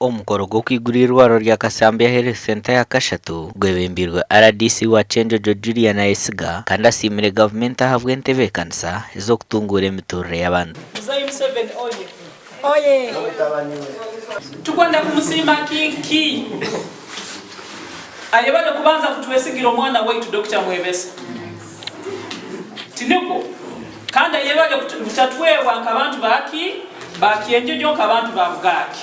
Omukoro gw'okwigura eirwariro rya Kasambya Health Centre ya kashatu gwebembeirwe rdc wa Kyenjojo Julian Ayesiga kandi asiimire gavumenti ahabw'entebeekanisa ez'okutunguura emiturire y'abantu. Muzeyi Museveni oye! Oye! Tukwenda kumusiima kinki? Ayebare kubanza kutwesigira omwana waitu Dokita Mwebesa. Tinikwo? Kandi ayebare kutatwebwa nk'abantu ba ki? Ba Kyenjojo nk'abantu ba Bugaaki.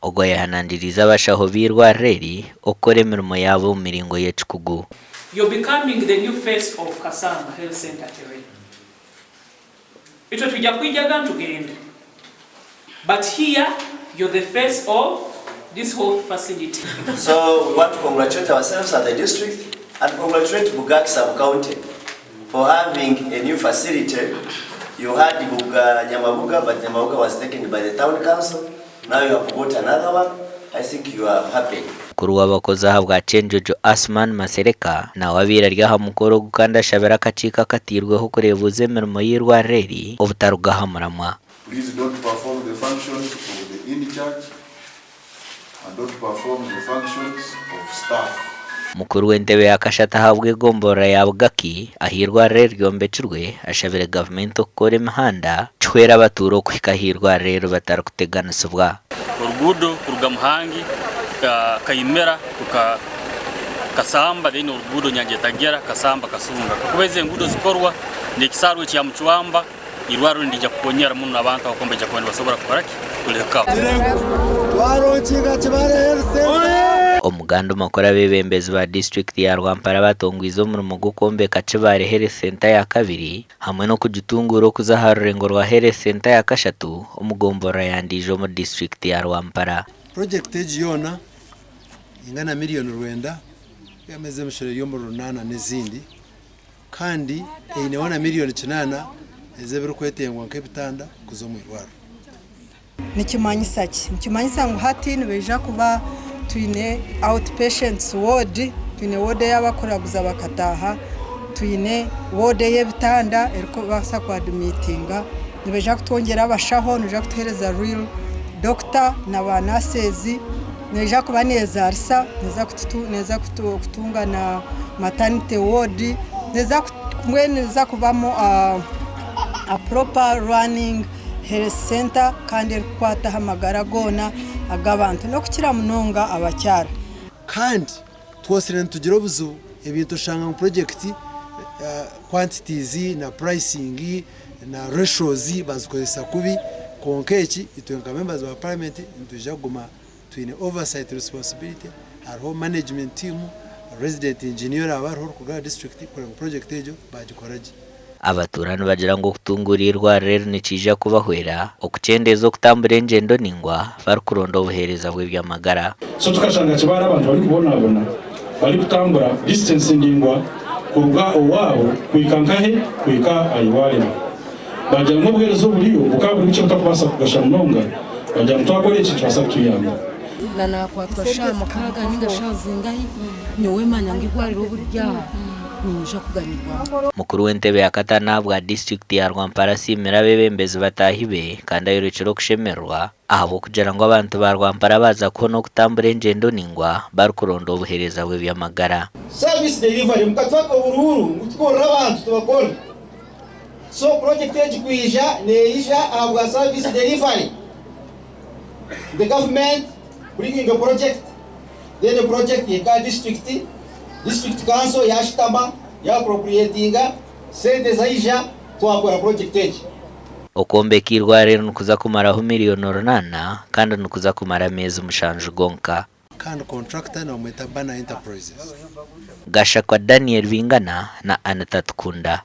Ogwo ayehanangiriize abashaho b'eirwariro eri okukora emirimo yaabo omu miringo y'ekikugu. You're becoming the new face of Kasamba Health Centre Terrain. Itwe twija kwijaga nitugenda but here you're the face of this whole facility. So we want to congratulate ourselves as a district and congratulate Bugaki sub county for having a new facility. You had Buga Nyamabuga but Nyamabuga was taken by the town council now you have got another one I think you are happy. Mukuru w'abakozi ahabwa Kyenjojo Asuman Masereka nawe abaire ari aha mukoro ogu kandi ashabire akakiiko akateirweho kureebuuza emirimo y'eirwariro eri obutaruga aha muramwa. Please don't perform the functions of the in-charge and don't perform the functions of staff. Mukuru w'entebe ya kashatu ahabw'egomborora ya Bugaki ahu eirwariro eri ryombekirwe ashabire gavumenti okukora emihanda kihwere abatuura okuhika aha irwariro eri batarikuteganisibwa. Oruguudo kuruga Muhangi, Kaimera kuhika Kasamba then oruguudo Nyanjetagera, Kasamba, Kasunga. Kakuba ezi enguudo zikorwa n'ekisaaru ekya Mucwamba, irwariro niriija kukonyera muno abantu ahabw'okuba nibaija kuba nibasobora kukora ki? Kulihikaho. Omu gandi makuru abeebembezi ba disiturikiti ya Rwampara batongwize omurimo gw'okwombeka Kibaare Health Centre ya kabiri hamwe n'okugitunguura okuza aha rurengo rwa Health Centre ya kashatu omu gomborora ya Ndiija omuri disiturikiti ya Rwampara. Purojekiti egi yoona neingana miriyoni rwenda y'ameezi emishoro eri omuri runaana n'ezindi kandi eineho na miriyoni kinaana ez'ebirikwetengwa nk'ebitanda kuza omu irwariro. Nikimanyisa ki? Nikimanyisa ngu hati nibaija kuba twine out patients ward, twine ward ei abarikuraguza bakataaha, twine ward ey'ebitanda erikubaasa ku adimitinga, nibaija kutwongyera abashaho, nibaija kutuheereza real doctor na ba nurses, neija kuba nezaarisa, neeza kutunga na maternity ward, mbwenu neeza kubamu a proper running Health Centre kandi erikukwata aha magara goona ag'abantu n'okukira munonga abakyara. Kandi twosire nitugira obuzibu ebintu oshanga ngu purojekiti quantities na pricing na ratios bazikozesa kubi kwonka eki itwe nka members ba parliament nitwija kuguma twine oversight responsibility hariho management team, resident engineer oraabe ariho orikuruga aha district kureba ngu purojekiti egyo bagikora gye. Abatuura nibagira ngu okutunguura eirwariro eri nikiija kubahwera okukyendeeza okutambura engyendo naingwa barikuronda obuheereza bw'eby'amagara. So tukashanga Kibaale abantu barikubonabona barikutambura distance ndaingwa kuruga owaabo kuhika nkahe? Kuhika aha irwariro. Bagira ngu obuheereza oburiyo bukaba buri bukye butakubaasa kugasha munonga, bagira ngu twakora eki nikibaasa kutuyamba. Na naakwatwa shaaha mukaaga nainga shaaha zingahi, nyowe manya ngu eirwariro obu riri aha niinyija kuganyirwamu. Mukuru w'entebe ya kataano ahabwa disiturikiti ya Rwampara asiimire abeebembezi bataahi be kandi ayorekire okushemererwa ahabw'okugira ngu abantu ba Rwampara baaza kuhona okutambura engyendo naingwa barikuronda obuheereza bw'eby'amagara. Service delivery mukatwaka oburuuru ngu tukorere abantu tubakore so project egi kwija neija ahabwa service delivery the government bringing a project then a project yeka aha district, district council yashutama ya appropriatinga sente zaija twakora project egi. Okwombeka eirwariro nikuza kumaraho miriyoni orunaana kandi nikuza kumara ameezi mushanju gonka. Kandi contractor nibamweta Banner Enterprises. Gashakwa Daniel Bingana na Anita Tukunda.